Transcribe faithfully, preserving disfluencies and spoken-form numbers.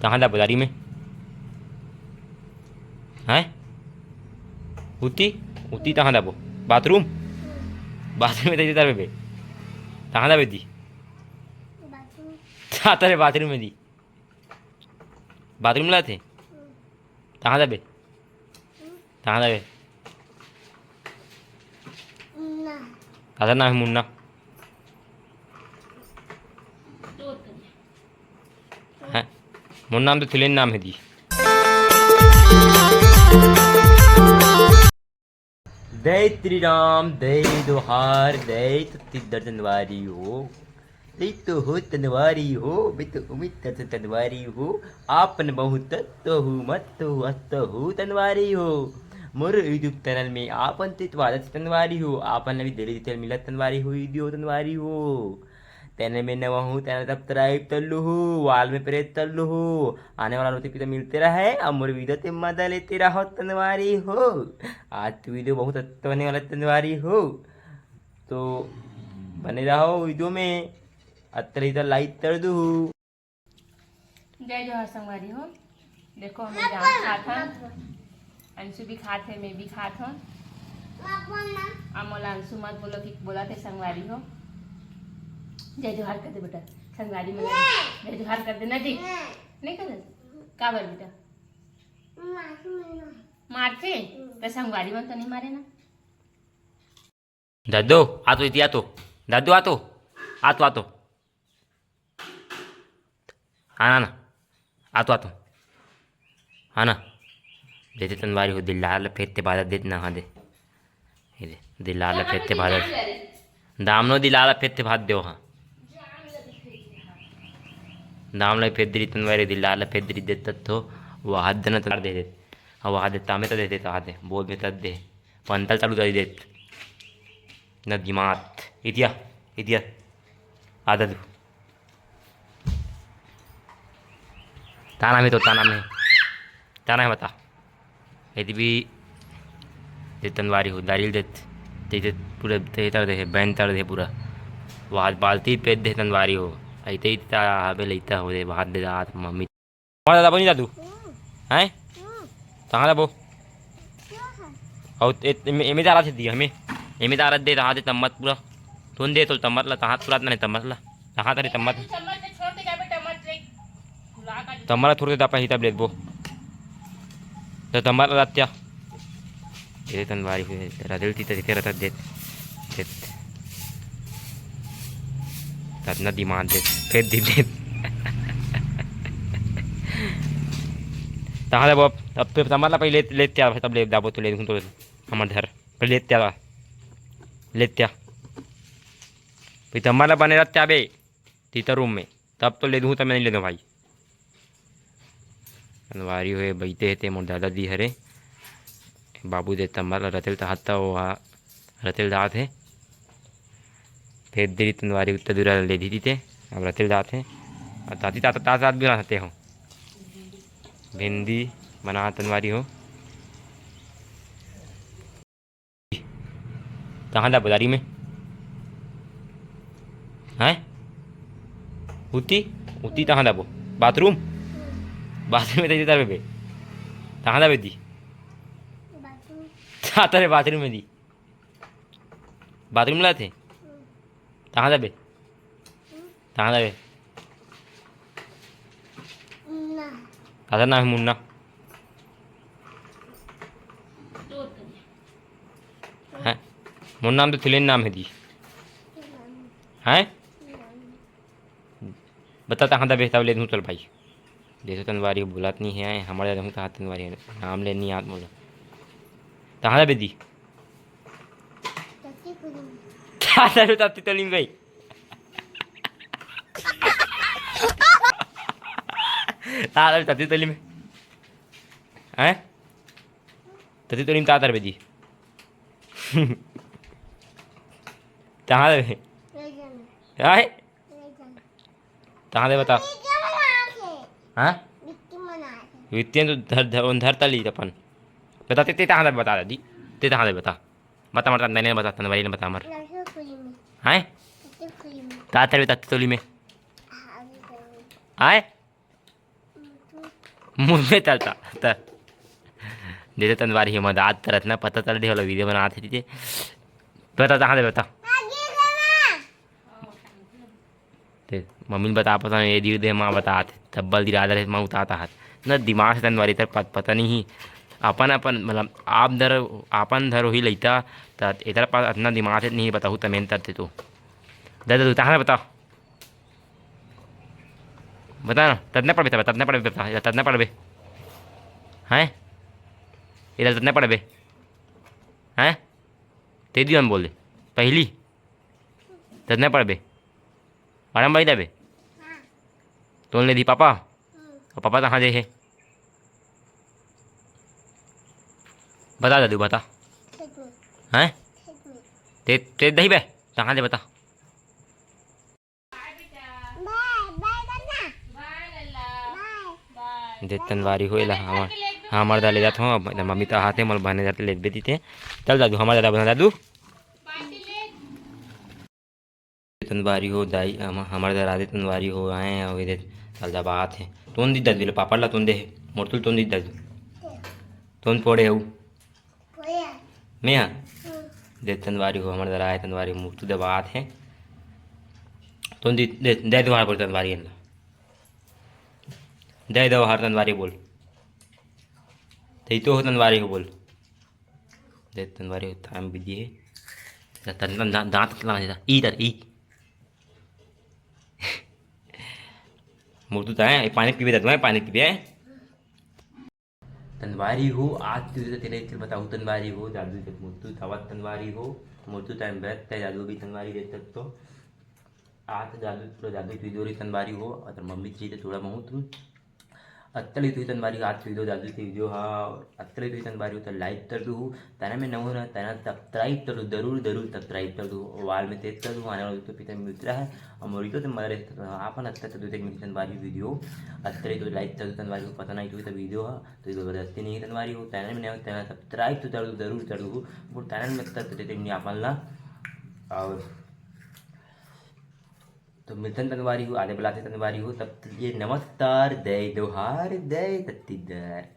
तहाँ जाबो दारी में? हैं? उती? उती तहाँ जाबो? बाथरूम? बाथरूम में तैसे तार बेबे? तहाँ जाबे दी? बाथरूम। तारे बाथरूम में दी। बाथरूम लाथे? तहाँ जाबे? तहाँ जाबे? ना। काकर नाम हे मुन्ना? हैं? मोर नाम तो थिलेन नाम हे दी। जय श्री राम, जय जोहार, जय छत्तीसगढ़ तनवारी हो। जय तो हो तनवारी हो, मैं तो उमित दर्शन तनवारी हो। आपन बहुत तो हो, मत तो हस्त हो तनवारी हो। मोर YouTube चैनल में आपन ते स्वागत तनवारी हो। आपन अभी डेली डिटेल मिलत तनवारी हो, वीडियो तनवारी हो। तेने में नवा हूँ, तेने सब्सक्राइब कर लू हूँ, वाल में प्रेस कर लू हूँ। आने वाला नोटिफिकेशन मिलते रहे और मोर वीडियो ते मजा लेते रहो तनवारी हो। आज तो वीडियो बहुत अच्छा होने वाला तनवारी हो, तो बने रहो वीडियो में। अच्छा लगी तो लाइक कर दू हूँ। जय जोहार संगवारी हो। देखो, हम जाम खात हन, अंशु भी खात हे, मैं भी खात हन। अब मोला अंशु मत बोलो कि बोलत हे संगवारी हो। जय जोहार कर दे बेटा, संगवारी मन ला जय जोहार कर दे ना जी। नहीं कर दे? काबर बेटा? मारथे? तो संगवारी मन तो नहीं मारे ना। दादू, आ तो इति आ तो। दादू, आ तो। आ तो, आ तो। आना ना। आ तो, आ तो। आना। देते तनवारी हो, दिलदार ला फेर ते भादा देत ना, हाँ दे। ये दे, दिलदार ला फेर ते भादा। दाम नो दिलदार ला फेर ते भाद देव, हाँ। दाम ला फेर दिली तनवारी, दिलदार ला फेर दिली देत तो, वो हाथ देना तनवार दे दे। अब हाथ दे, तामे तो दे दे, तो हाथ दे। बोल में तद दे। पंतल चालू दे देत। न दिमाग। इतिया, इतिया। आदत। ताना में तो ताना में। ताना है बता। यदि भी दे तनवारी हो, दारिल देत। ते, ते पूरे ते तर दे, बैन तर दे पूरा। वाद बाल्टी पे दे तनवारी हो। ऐते ही ता हबे लेता हो दे, बात दे दात मम्मी। हमारा दादा बनी दादू। हैं? कहाँ जाबो? अउ ए-, एमे, एमे दारा से दिया हमें। एमे दारा दे, तहाँ दे तम्मत पूरा। तुन दे तो तम्मत ला, तहाँ तुरंत नहीं तम्मत ला। तहाँ तारी तम्मत। तम्मत ला थोड़े दापा ही तब लेबो। तो तम्मत ला रत्या। ये तनवारी हुए, रदल ती तरीके रता देत। देत। ततना दिमाग देत। फिर दिन देत। तहाँ ले बाप, अब तो तम्मत ला पहले लेते आ, तब ले दाबो तो ले दूँ तो। हमर धर, पहले लेते आ, लेते आ। पीतम्बर ला बने रहते आबे, तीतर रूम में, तब तो ले दूँ, तब मैं नहीं ले दूँ भाई। तनवारी होए, बइते हे ते मोर दादा दी हरे। बाबू दे तम्बर ला रतेल तहाता, वो हा, रतेल दात हे। फेर देरी तनवारी उत्तर दूरा ले दी ते, अब रतेल दात हे। और ताती तात, तात, तात भी रहते हो। भिंडी बना तनवारी हो। तहाँ जाबो दारी में? हैं? उती? उती तहाँ जाबो? बाथरूम? बाथरूम में तो इधर बे। तहाँ जाबे दी? बाथरूम। आता रे बाथरूम में दी। बाथरूम लाते? तहाँ जाबे? तहाँ जाबे? ना। काकर नाम हे मुन्ना? हैं? मोर नाम तो थिलेन नाम हे दी। हैं? बता, तहाँ जाबे, तब ले दूँ, चल भाई। जैसे तनवारी बोलत नहीं है, हमारे जादू तहाँ तनवारी है, नाम ले नहीं याद मोला। तहाँ जाबे दी? ताता रे, ताती तोली में गई। ताता रे, ताती तोली में। हैं? ताती तोली में ताता रे बेदी। कहाँ रे? हैं? कहाँ दे बता? हाँ? वित्तीय तो धर, धर, उन धर तली अपन। बता, ते, ते कहाँ दे बता दी? ते कहाँ दे बता? बता, मत, मैंने बता, तनवारी ने बता, मर। हैं? का तर बता, तोली में? आए? मुंह में तलता। त दे दे तंदवारी हो, मदद तर इतना पता चल दे वाला वीडियो बनात हे दीदी। बता, कहाँ दे बता? ते मम्मी ल बता, पता नहीं, ये दीदी दे माँ बतात हे, तब बल दिला दे, माँ उतारता हाथ। न दिमाग से तंदवारी तर पत-, पता नहीं, अपन, अपन, मतलब, आप धर, अपन धर वही लइता, त एतर पास इतना दिमाग से नहीं बताहू, तमेन तर ते तो। दे दे, तू, तहाँ बता। बता ना, ततना पड़बे, तब ततना पड़बे, बता, ततना पड़बे। हैं? इधर ततना पड़बे। हैं? तेरी मन बोले। पहली। ततना पड़बे। आराम भाई दबे। तोन ले दी पापा। और पापा कहाँ दे है? बता दादू, बता। हैं? ते, ते दही बे। कहाँ दे बता? दे तंदवारी हो एला हमर, हमर दा ले जात हो, अब मम्मी तो हाथे मोल बने जाते लेबे दीते। चल दादू, हमर दादा बना दादू। तंदवारी हो दाई, हम-, हमर दा राधे तंदवारी हो आए हैं, अभी दे चल दा बात है। तोन दी दादू ले पापड़ ला तोन दे है, मोरतुल तोन दी दादू। तोन पड़े हऊ। मैं हाँ? दे तंदवारी हो, हमर दा राधे तंदवारी मुरतु दे बात है। तोन दी, दे, दे दोहार बोल तंदवारी इनला। दे दोहार तंदवारी बोल। ते तो हो तंदवारी हो बोल। दे तंदवारी हो, थाम बिजी है। दा-, दा-, दा-, दांत लगा देता। ई तर, ई। मुरतु ता है, पानी पीबे दा, तुम्हें पानी पीबे है। तंदवारी हो, आज तू तो तेरे इधर बताऊ तंदवारी हो, दादू के मुरतु तावत तंदवारी हो, मुरतु टाइम बैठ ते दादू भी तंदवारी देख सकते हो। आज तो जादू, पूरा जादू वीडियो रही तंदवारी हो, और मम्मी जी तो थोड़ा बहुत अत्तली तुही तंदवारी हो, आज वीडियो जादू की वीडियो हा, अत्तली तुही तंदवारी हो तो लाइक कर दू, ताना में नवो ना ताना सब्सक्राइब कर दू, जरूर जरूर सब्सक्राइब कर दू, वाल में तेज कर दू, आने वाला तो पिता मित्र है, और मोरी तो मदर है, तो आपन अत्ता कर दू तंदवारी वीडियो, अत्तली तो लाइक कर दू तंदवारी हो, पता नहीं तुही तो वीडियो हा, तो जबरदस्ती नहीं तंदवारी हो, ताना में नवो ताना सब्सक्राइब तो जरूर जरूर कर दू, और ताना में तक तो आपन ला, और तो मिलतन तंदवारी हो, आधे बलाते तंदवारी हो, तब तक ये नमस्कार, जय जोहार, जय छत्तीसगढ़।